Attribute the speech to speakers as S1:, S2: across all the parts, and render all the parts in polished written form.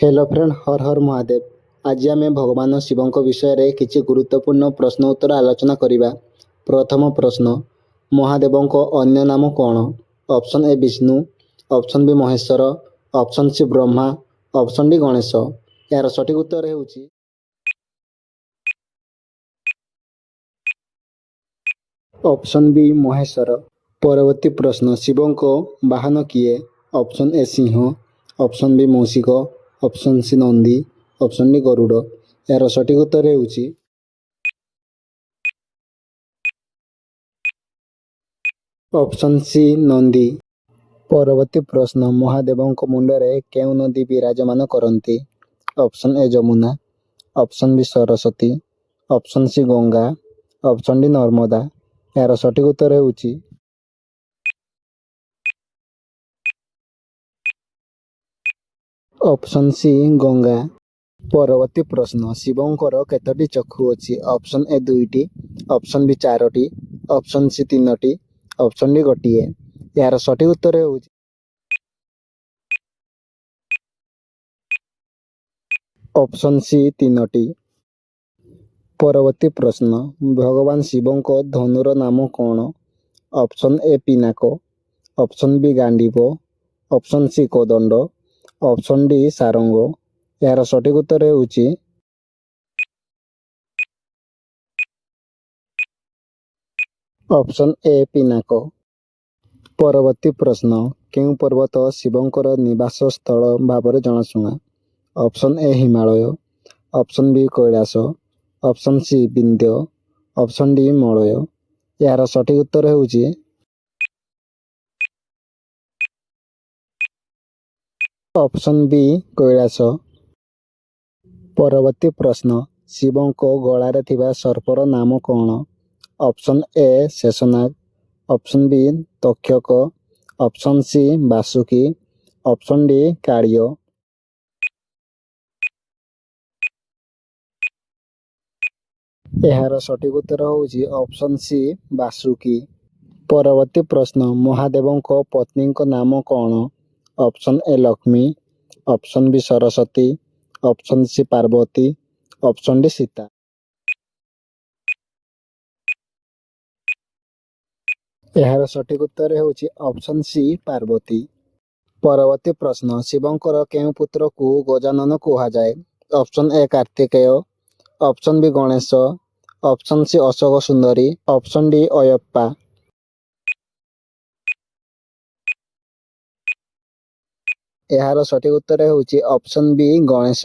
S1: Hello friend, Har Har Mahadev. ଆଜି ଆମେ ଭଗବାନ ଶିବଙ୍କ ବିଷୟରେ କିଛି ଗୁରୁତ୍ୱପୂର୍ଣ୍ଣ ପ୍ରଶ୍ନ ଉତ୍ତର ଆଲୋଚନା କରିବା। ପ୍ରଥମ ପ୍ରଶ୍ନ, ମହାଦେବଙ୍କ ଅନ୍ୟ ନାମ କ'ଣ? Option A Vishnu, option B Maheshwar, option C Brahma, option D Ganesh. ଏହାର ସଠିକ୍ ଉତ୍ତର ହେଉଛି ଅପସନ୍ ବି ମହେଶ୍ୱର। ପରବର୍ତ୍ତୀ ପ୍ରଶ୍ନ, ଶିବଙ୍କ ବାହନ କିଏ? ଅପସନ୍ ଏ ସିଂହ, ଅପସନ୍ ବି ମୂଷିକ, option C Nandi, option D Garuda. ଏହାର ସଠିକ୍ ଉତ୍ତର ହେଉଛି ଅପସନ୍ ସି ନନ୍ଦୀ। ପରବର୍ତ୍ତୀ ପ୍ରଶ୍ନ, ମହାଦେବଙ୍କ ମୁଣ୍ଡରେ କେଉଁ ନଦୀ ବିରାଜମାନ କରନ୍ତି? Option A Yamuna, option B Saraswati, option C Ganga, option D Narmada. ଏହାର ସଠିକ୍ ଉତ୍ତର ହେଉଛି ଅପସନ୍ ସି ଗଙ୍ଗା। ପରବର୍ତ୍ତୀ ପ୍ରଶ୍ନ, ଶିବଙ୍କର କେତୋଟି ଚକ୍ଷୁ ଅଛି? ଅପସନ୍ ଏ ଦୁଇଟି, ଅପସନ୍ ବି ଚାରୋଟି, ଅପସନ୍ ସି ତିନୋଟି, ଅପସନ୍ ଡି ଗୋଟିଏ। ଏହାର ସଠିକ୍ ଉତ୍ତର ହେଉଛି ଅପସନ୍ ସି ତିନୋଟି। ପରବର୍ତ୍ତୀ ପ୍ରଶ୍ନ, ଭଗବାନ ଶିବଙ୍କ ଧନୁର ନାମ କ'ଣ? Option A Pinaka, option B Gandiva, option C Kodanda, option D Sarang. ଏହାର ସଠିକ୍ ଉତ୍ତର ହେଉଛି ଅପସନ୍ ଏ ପିନାକ। ପରବର୍ତ୍ତୀ ପ୍ରଶ୍ନ, କେଉଁ ପର୍ବତ ଶିବଙ୍କର ନିବାସ ସ୍ଥଳ ଭାବରେ ଜଣାଶୁଣା? Option A Himalaya, option B Kailash, option C Vindhya, option D Malay. ଏହାର ସଠିକ୍ ଉତ୍ତର ହେଉଛି ଅପସନ୍ ବି କୈଳାସ। ପରବର୍ତ୍ତୀ ପ୍ରଶ୍ନ, ଶିବଙ୍କ ଗଳାରେ ଥିବା ସର୍ପର ନାମ କ'ଣ? Option A Sheshnag, option B Takshaka, option C Vasuki, option D Kaliya. ଏହାର ସଠିକ୍ ଉତ୍ତର ହେଉଛି ଅପସନ୍ ସି ବାସୁକି। ପରବର୍ତ୍ତୀ ପ୍ରଶ୍ନ, ମହାଦେବଙ୍କ ପତ୍ନୀଙ୍କ ନାମ କ'ଣ? Option A Lakshmi, option B Saraswati, option C Parvati, option D Sita. ଏହାର ସଠିକ୍ ଉତ୍ତର ହେଉଛି ଅପସନ୍ ସି ପାର୍ବତୀ। ପରବର୍ତ୍ତୀ ପ୍ରଶ୍ନ, ଶିବଙ୍କର କେଉଁ ପୁତ୍ରକୁ ଗଜାନନ କୁହାଯାଏ? Option A Kartikeya, option B Ganesh, option C Ashok Sundari, option D Ayyappa. ଏହାର ସଠିକ୍ ଉତ୍ତର ହେଉଛି ଅପସନ୍ ବି ଗଣେଶ।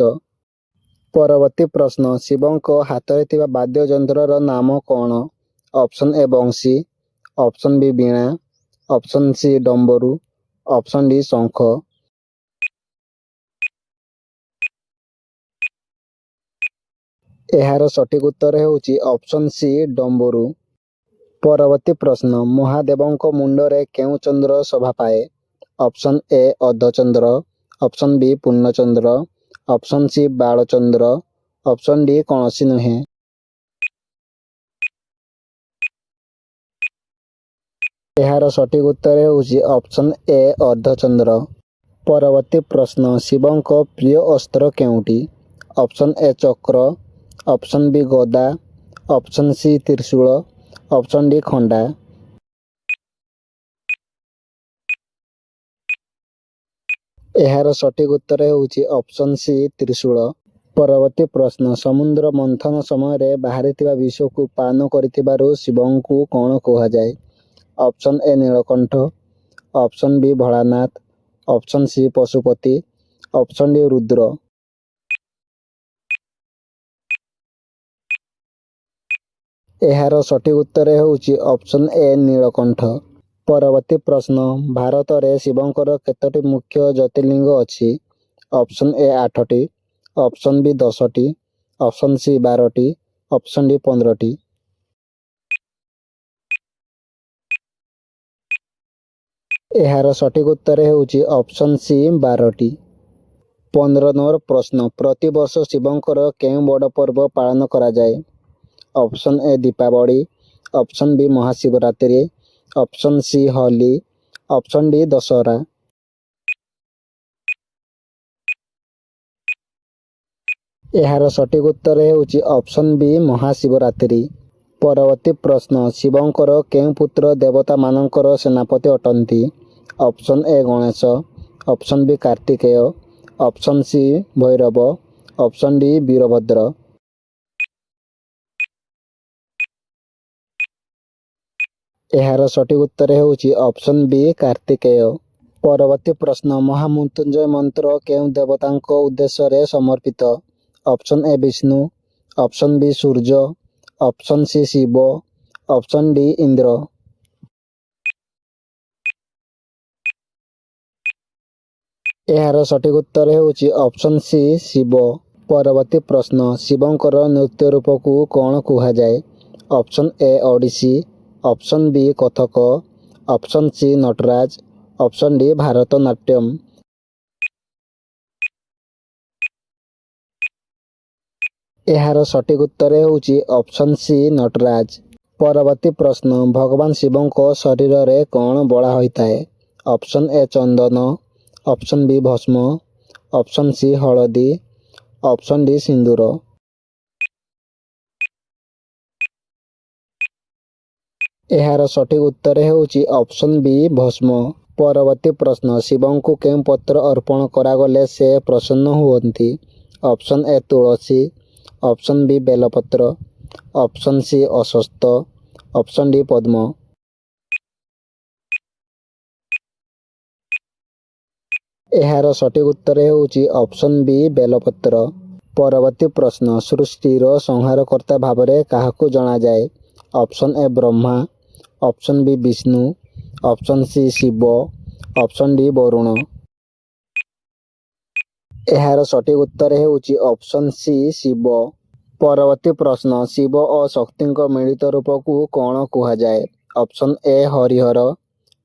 S1: ପରବର୍ତ୍ତୀ ପ୍ରଶ୍ନ, ଶିବଙ୍କ ହାତରେ ଥିବା ବାଦ୍ୟଯନ୍ତ୍ରର ନାମ କ'ଣ? Option A Banshi, option B Veena, option C Dambaru, option D ଶଙ୍ଖ। ଏହାର ସଠିକ୍ ଉତ୍ତର ହେଉଛି ଅପସନ୍ ସି ଡମ୍ବରୁ। ପରବର୍ତ୍ତୀ ପ୍ରଶ୍ନ, ମହାଦେବଙ୍କ ମୁଣ୍ଡରେ କେଉଁ ଚନ୍ଦ୍ର ଶୋଭା ପାଏ? ଅପସନ୍ ଏ ଅର୍ଦ୍ଧଚନ୍ଦ୍ର, ଅପସନ୍ ବି ପୂର୍ଣ୍ଣଚନ୍ଦ୍ର, ଅପସନ୍ ସି ବାଳଚନ୍ଦ୍ର, ଅପସନ୍ ଡି କୌଣସି ନୁହେଁ। ଏହାର ସଠିକ୍ ଉତ୍ତର ହେଉଛି ଅପସନ୍ ଏ ଅର୍ଦ୍ଧଚନ୍ଦ୍ର। ପରବର୍ତ୍ତୀ ପ୍ରଶ୍ନ, ଶିବଙ୍କ ପ୍ରିୟ ଅସ୍ତ୍ର କେଉଁଟି? Option A Chakra, option B ଗଦା, ଅପସନ୍ ସି ତ୍ରିଶୂଳ, ଅପସନ୍ ଡି ଖଣ୍ଡା। ଏହାର ସଠିକ୍ ଉତ୍ତର ହେଉଛି ଅପସନ୍ ସି ତ୍ରିଶୂଳ। ପରବର୍ତ୍ତୀ ପ୍ରଶ୍ନ, ସମୁଦ୍ର ମନ୍ଥନ ସମୟରେ ବାହାରିଥିବା ବିଷକୁ ପାନ କରିଥିବାରୁ ଶିବଙ୍କୁ କ'ଣ କୁହାଯାଏ? Option A Nilakantha, option B Bholanath, option C Pashupati, option D Rudra. ଏହାର ସଠିକ୍ ଉତ୍ତର ହେଉଛି ଅପସନ୍ ଏ ନୀଳକଣ୍ଠ। ପରବର୍ତ୍ତୀ ପ୍ରଶ୍ନ, ଭାରତରେ ଶିବଙ୍କର କେତୋଟି ମୁଖ୍ୟ ଜ୍ୟୋତିର୍ଲିଙ୍ଗ ଅଛି? ଅପସନ୍ ଏ ଆଠଟି, ଅପସନ୍ ବି 10ଟି, ଅପସନ୍ ସି 12ଟି, ଅପସନ୍ ଡି 15ଟି। ଏହାର ସଠିକ୍ ଉତ୍ତର ହେଉଛି ଅପସନ୍ ସି 12ଟି। 15 ନମ୍ବର ପ୍ରଶ୍ନ, ପ୍ରତିବର୍ଷ ଶିବଙ୍କର କେଉଁ ବଡ଼ ପର୍ବ ପାଳନ କରାଯାଏ? Option A Deepavali, option B Mahashivratri, option C Holi, option D Dussehra. ଏହାର ସଠିକ୍ ଉତ୍ତର ହେଉଛି ଅପସନ୍ ବି ମହାଶିବରାତ୍ରି। ପରବର୍ତ୍ତୀ ପ୍ରଶ୍ନ, ଶିବଙ୍କର କେଉଁ ପୁତ୍ର ଦେବତାମାନଙ୍କର ସେନାପତି ଅଟନ୍ତି? Option A Ganesh, option B Kartikeya, option C Bhairav, option D Virbhadra. ଏହାର ସଠିକ୍ ଉତ୍ତର ହେଉଛି ଅପସନ୍ ବି କାର୍ତ୍ତିକେୟ। ପରବର୍ତ୍ତୀ ପ୍ରଶ୍ନ, ମହାମୃତ୍ୟୁଞ୍ଜୟ ମନ୍ତ୍ର କେଉଁ ଦେବତାଙ୍କ ଉଦ୍ଦେଶ୍ୟରେ ସମର୍ପିତ? Option A Vishnu, option B Surya, option C Shiva, option D Indra. ଏହାର ସଠିକ୍ ଉତ୍ତର ହେଉଛି ଅପସନ୍ ସି ଶିବ। ପରବର୍ତ୍ତୀ ପ୍ରଶ୍ନ, ଶିବଙ୍କର ନୃତ୍ୟ ରୂପକୁ କ'ଣ କୁହାଯାଏ? Option A Odissi, option B Kathak, option C Nataraj, option D Bharatanatyam. ଏହାର ସଠିକ୍ ଉତ୍ତର ହେଉଛି ଅପସନ୍ ସି ନଟରାଜ। ପରବର୍ତ୍ତୀ ପ୍ରଶ୍ନ, ଭଗବାନ ଶିବଙ୍କ ଶରୀରରେ କ'ଣ ବୋଳା ହୋଇଥାଏ? Option A Chandan, option B ଭସ୍ମ, ଅପସନ୍ ସି ହଳଦୀ, ଅପସନ୍ ଡି ସିନ୍ଦୁର। ଏହାର ସଠିକ୍ ଉତ୍ତର ହେଉଛି ଅପସନ୍ ବି ଭସ୍ମ। ପରବର୍ତ୍ତୀ ପ୍ରଶ୍ନ, ଶିବଙ୍କୁ କେଉଁ ପତ୍ର ଅର୍ପଣ କରାଗଲେ ସେ ପ୍ରସନ୍ନ ହୁଅନ୍ତି? Option A Tulsi, option B ବେଲପତ୍ର, ଅପସନ୍ ସି ଅଶ୍ୱତ୍ଥ, ଅପସନ୍ ଡି ପଦ୍ମ। ଏହାର ସଠିକ୍ ଉତ୍ତର ହେଉଛି ଅପସନ୍ ବି ବେଲପତ୍ର। ପରବର୍ତ୍ତୀ ପ୍ରଶ୍ନ, ସୃଷ୍ଟିର ସଂହାରକର୍ତ୍ତା ଭାବରେ କାହାକୁ ଜଣାଯାଏ? Option A Brahma, option B Vishnu, option C Shiva, option D Varun. ଏହାର ସଠିକ୍ ଉତ୍ତର ହେଉଛି ଅପସନ୍ ସି ଶିବ। ପରବର୍ତ୍ତୀ ପ୍ରଶ୍ନ, ଶିବ ଓ ଶକ୍ତିଙ୍କ ମିଳିତ ରୂପକୁ କ'ଣ କୁହାଯାଏ? Option A Harihar,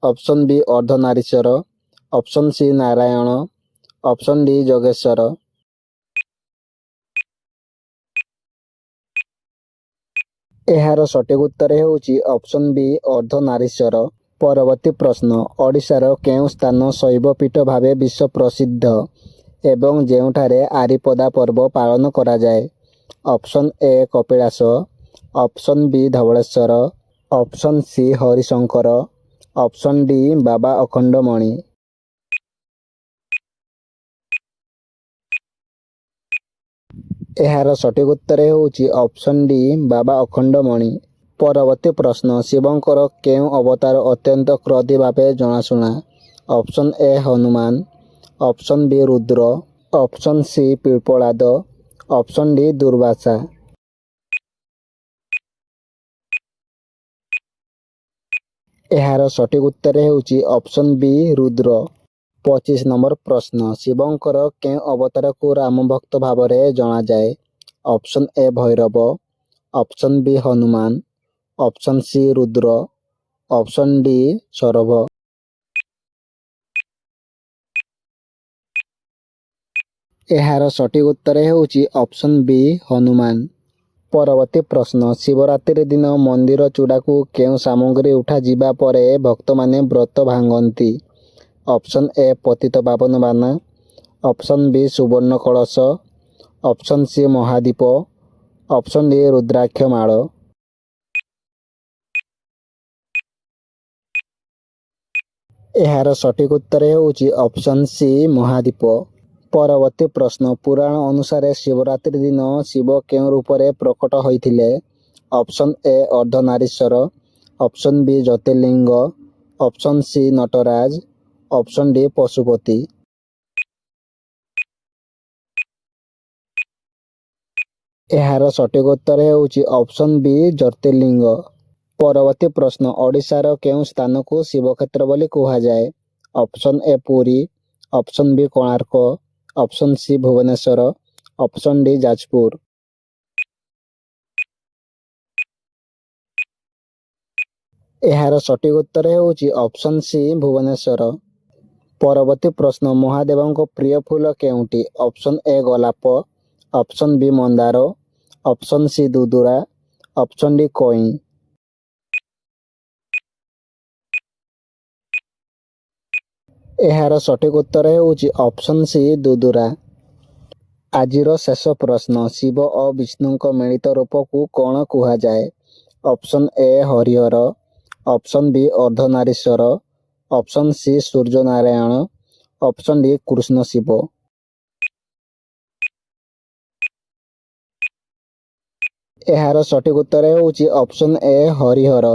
S1: option B Ardhanarishwar, option C Narayan, option D Yogeshwar. ଏହାର ସଠିକ୍ ଉତ୍ତର ହେଉଛି ଅପସନ୍ ବି ଅର୍ଦ୍ଧନାରୀଶ୍ୱର। ପରବର୍ତ୍ତୀ ପ୍ରଶ୍ନ, ଓଡ଼ିଶାର କେଉଁ ସ୍ଥାନ ଶୈବପୀଠ ଭାବେ ବିଶ୍ୱ ପ୍ରସିଦ୍ଧ ଏବଂ ଯେଉଁଠାରେ ଆରିପଦା ପର୍ବ ପାଳନ କରାଯାଏ? Option A Kapilas, option B Dhabaleswar, option C Harishankar, option D Baba Akhandamani. ଏହାର ସଠିକ୍ ଉତ୍ତର ହେଉଛି ଅପସନ୍ ଡି ବାବା ଅଖଣ୍ଡମଣି। ପରବର୍ତ୍ତୀ ପ୍ରଶ୍ନ, ଶିବଙ୍କର କେଉଁ ଅବତାର ଅତ୍ୟନ୍ତ କ୍ରୋଧୀ ଭାବେ ଜଣାଶୁଣା? Option A Hanuman, option B Rudra, option C Pippalada, option D Durvasa. ଏହାର ସଠିକ୍ ଉତ୍ତର ହେଉଛି ଅପସନ୍ ବି ରୁଦ୍ର। 25 ନମ୍ବର ପ୍ରଶ୍ନ, ଶିବଙ୍କର କେଉଁ ଅବତାରକୁ ରାମଭକ୍ତ ଭାବରେ ଜଣାଯାଏ? Option A Bhairav, option B Hanuman, option C Rudra, option D Sharabha. ଏହାର ସଠିକ୍ ଉତ୍ତର ହେଉଛି ଅପସନ୍ ବି ହନୁମାନ। ପରବର୍ତ୍ତୀ ପ୍ରଶ୍ନ, ଶିବରାତ୍ରି ଦିନ ମନ୍ଦିର ଚୂଡ଼ାକୁ କେଉଁ ସାମଗ୍ରୀ ଉଠାଯିବା ପରେ ଭକ୍ତମାନେ ବ୍ରତ ଭାଙ୍ଗନ୍ତି? ଅପସନ୍ ଏ ପତିତପାବନ ବାନା, ଅପସନ୍ ବି ସୁବର୍ଣ୍ଣ କଳସ, ଅପସନ୍ ସି ମହାଦୀପ, ଅପସନ୍ ଡି ରୁଦ୍ରାକ୍ଷ ମାଳ। ଏହାର ସଠିକ୍ ଉତ୍ତର ହେଉଛି ଅପସନ୍ ସି ମହାଦୀପ। ପରବର୍ତ୍ତୀ ପ୍ରଶ୍ନ, ପୁରାଣ ଅନୁସାରେ ଶିବରାତ୍ରି ଦିନ ଶିବ କେଉଁ ରୂପରେ ପ୍ରକଟ ହୋଇଥିଲେ? Option A Ardhanarishvara, option B Jyotirlinga, option C Nataraj, option D Pashupati. ଏହାର ସଠିକ୍ ଉତ୍ତର ହେଉଛି ଅପସନ୍ ବି ଜ୍ୟୋତିର୍ଲିଙ୍ଗ। ପରବର୍ତ୍ତୀ ପ୍ରଶ୍ନ, ଓଡ଼ିଶାର କେଉଁ ସ୍ଥାନକୁ ଶିବକ୍ଷେତ୍ର ବୋଲି କୁହାଯାଏ? Option A Puri, option B Konark, option C Bhubaneswar, option D Jajpur. ଏହାର ସଠିକ୍ ଉତ୍ତର ହେଉଛି ଅପସନ୍ ସି ଭୁବନେଶ୍ୱର। ପରବର୍ତ୍ତୀ ପ୍ରଶ୍ନ, ମହାଦେବଙ୍କ ପ୍ରିୟ ଫୁଲ କେଉଁଟି? ଅପସନ୍ ଏ ଗୋଲାପ, ଅପସନ୍ ବି ମନ୍ଦାର, ଅପସନ୍ ସି ଦୁଦୁରା, ଅପସନ୍ ଡି କଇଁ। ଏହାର ସଠିକ୍ ଉତ୍ତର ହେଉଛି ଅପସନ୍ ସି ଦୁଦୁରା। ଆଜିର ଶେଷ ପ୍ରଶ୍ନ, ଶିବ ଓ ବିଷ୍ଣୁଙ୍କ ମିଳିତ ରୂପକୁ କ'ଣ କୁହାଯାଏ? Option A Harihar, option B Ardhanarishwar, option C Suryanarayan, option D Krishna Shiva. ଏହାର ସଠିକ୍ ଉତ୍ତର ହେଉଛି ଅପସନ୍ ଏ ହରିହର।